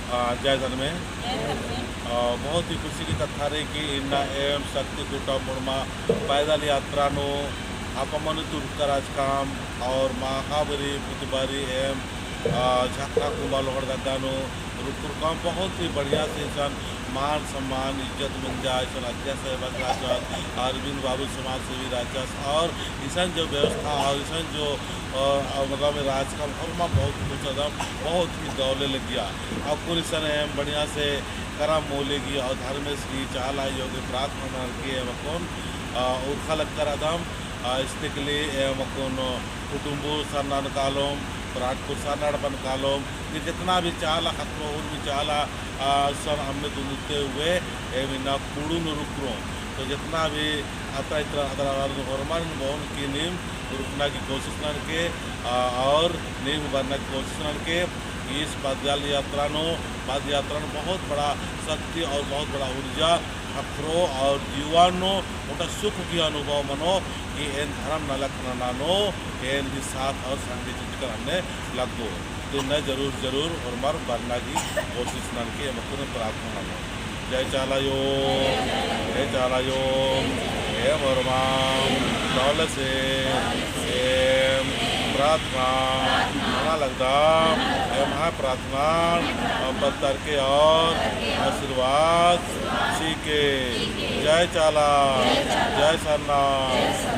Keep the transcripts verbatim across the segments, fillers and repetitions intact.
आ, जय धर्मे। जय धर्मे। आ, बहुत ही खुशी की कत्था रई कि इन्ना एम शक्ति खूंटा मुड़मा पैदल यात्रा नू आपा मनी तुरका राजकम और महाबरी बुधबारी एम, आ, झखना कुम्बा लोहरदगा नू रुकुरकम बहुत ही बढ़िया से इसन मान सम्मान इज्जत मंजा इसन अध्यक्ष साहब रहचस, अरविंद बाबू समाज सेवी रहचस और इसन जो व्यवस्था और इसन जो, आ, मतलब राजकम होरमा बहुत खुश एकदम बहुत ही दौले लगिया। अक्कुन इसन एम बढ़िया से करम मोले की और धर्मेस की चाला आयो गे प्रार्थना ननके एम अक्कुन, आ, उरखा लक्कर अदम, आ, इस्तेकली एम अक्कुन कुटुम्बु सरना ननकालोम, प्राटपुर सरना एड़पा ननकालोम, कि जितना भी चाला खतरो और भी चाला, आ, सन अम्मे दुन्दुते हुए एम इन्ना कुड़ू नू रुकरोम। तो जितना भी अतरा इतरा अदरा वाला होरमन बोन की नीम रुकना की कोशिश ननके, आ, और नीम बरना की कोशिश ननके। इस पैदल यात्रा नू, पद यात्रा नू बहुत बड़ा शक्ति और बहुत बड़ा ऊर्जा ख़क्खरो और जीवन नू ओन्टा सुख की अनुभव मनो कि एन धर्म नलख नना नू एन भी साथ और संगे चिचकर अन्ने लगदो। तो इन्ना जरूर जरूर होरमर बरना की कोशिश ननके एम अक्कुन प्रार्थना ननोन। जय चाला आयो, जय चाला आयो, एम होरमर दौले से एम प्रार्थना नना लगदम, एम्है प्रार्थना अम्बत्तर के और आशीर्वाद चिके। जय चाला, जय सरना,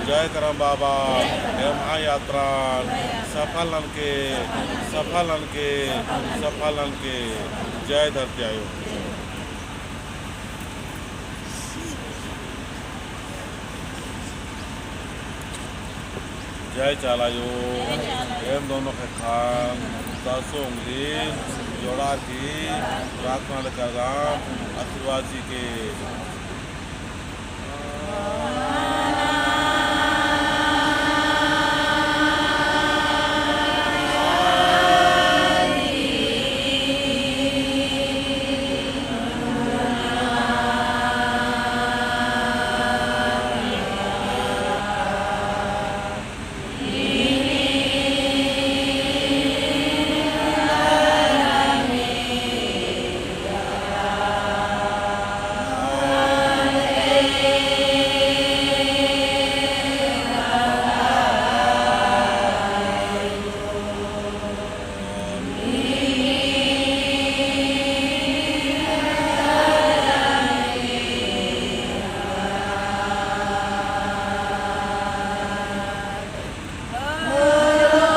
जय करम बाबा, एम्है यात्रान सफल ननके, सफल ननके, सफल ननके। जय धरती आयो। जय चाला आयो। एम दोनों ख़ेक्खन दसो उंगली जोड़ार की प्रार्थना लगदम आशीर्वाद चिके।